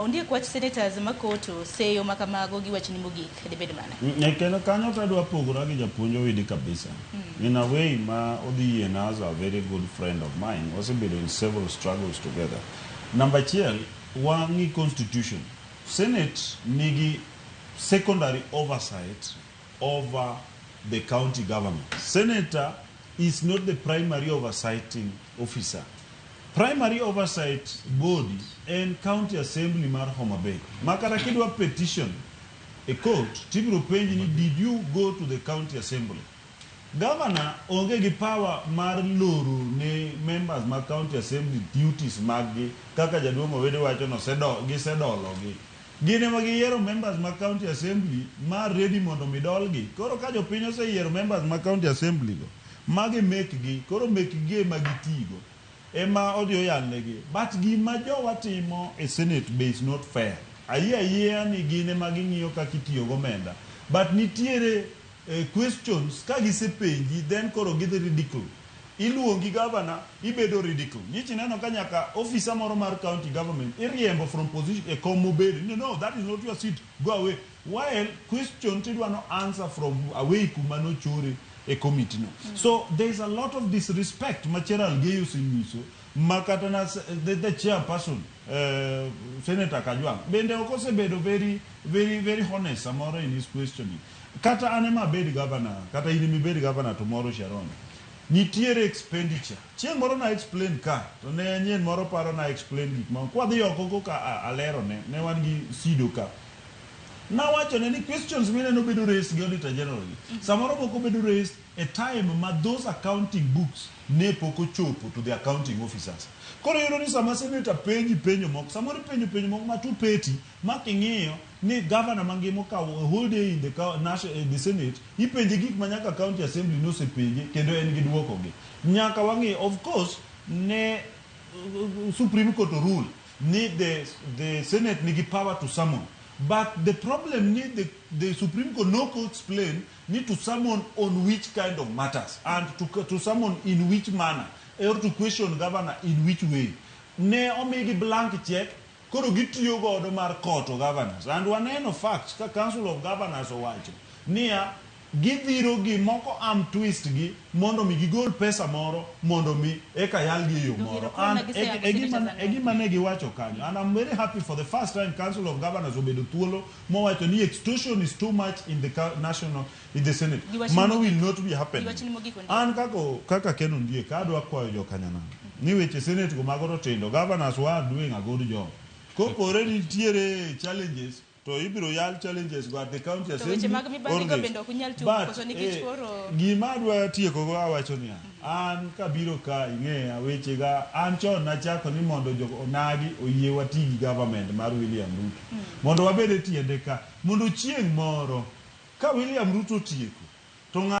Ondiek wach senators makoto seyo makamago gi wachni mogik dibed mane? Kendo kanyo to adwa pogora gi japuonj Owidi kabisa. In a way ma odhi yiena as a very good friend of mine. Wasebedo in several struggles together. Number achiel, wang'i constitution. Senate nigi secondary oversight over the county government. Senator is not the primary oversighting officer. Primary oversight body en county assembly mar Homa Bay. Ma kata kidwa petition e court tibiro penji ni did you go to the county assembly? Governor onge gi power mar loro ne members mag county assembly duties mag gi kaka jaduong' Owede wacho no gisedolo gi. Gin ema giyiero members mag county assembly ma ready mondo mi dolgi. Koro ka jopiny oseyiero members mag county assembly go, magi mekgi, koro mekgi ema gitigo. Ema odhi oyalnegi. But gima jowa timo e Senate be is not fair. Ayie ayiea ni gin ema ging'iyo kaka itiyo gomenda. But nitiere questions ka gisepenji then koro gidhi ridicule. Iluongi governor, ibedo ridicule. Nyichi neno ka nyaka officer moro mar county government iriembo from position e kom mobedo. No, no, that is not your seat. Go away. While question tidwa no answer from away kuma nochore e committee no. So there is a lot of disrespect ma Cherargei osenyiso ma kata na the chairperson Senator Kajwang' bende ok osebedo very very very honest samoro in his questioning. Kata an ema abed governor, kata in ema ibed governor tomorrow Sharon. Nitiere expenditure. Chieng' moro na explain ka, to ne nyien moro paro na explain gik moko. Kwadhi oko koka alero ne, ne wan gi Sido ka. Nawacho ne ni questions mineno bedo raised gi Auditor General gi. Samoro moko bedo raised e time ma those accounting books ne pok ochopo to the accounting officers. Koro iyudo ni sama senator penji penjo moko, samoro ipenjo penjo moko ma too petty ma king'iyo ni governor mangima okawo a whole day in the, national, in the senate, ipenje gik ma nyaka county assembly nosepenje kendo en gi duoko gi. Nyaka wang'i, of course, ne Supreme Court rule ni the Senate nigi power to summon. But the problem ni the Supreme Court no explain ni to summon on which kind of matters and to summon in which manner or to question governor in which way. Ne omigi blank check koro gitiyo godo mar koto governors and waneno facts ka Council of Governors owacho niya gidhiro gi moko arm twist gi mondo mi gigol pesa moro mondo mi eka yal gi e yo moro. And e gima ne giwacho kanyo and I'm very happy for the first time Council of Governors obedo thuolo mowacho ni extortion is too much in the national in the Senate. Mano will not be happening. An kaka Ken Ondiek adwa kwayo jokanyanam ni weche Senate go mago to tindo governors were doing a good job. Kopore nitiere challenges to ibiro yal challenges go at the county assembly. But gima adwa tieko go awacho niya an kabiro ka ing'eya wechega an chon nachako ni mondo jo onagi oyie wati gi government mar William Ruto mondo wabed e tiende ka mondo chieng' moro ka William Ruto otieko to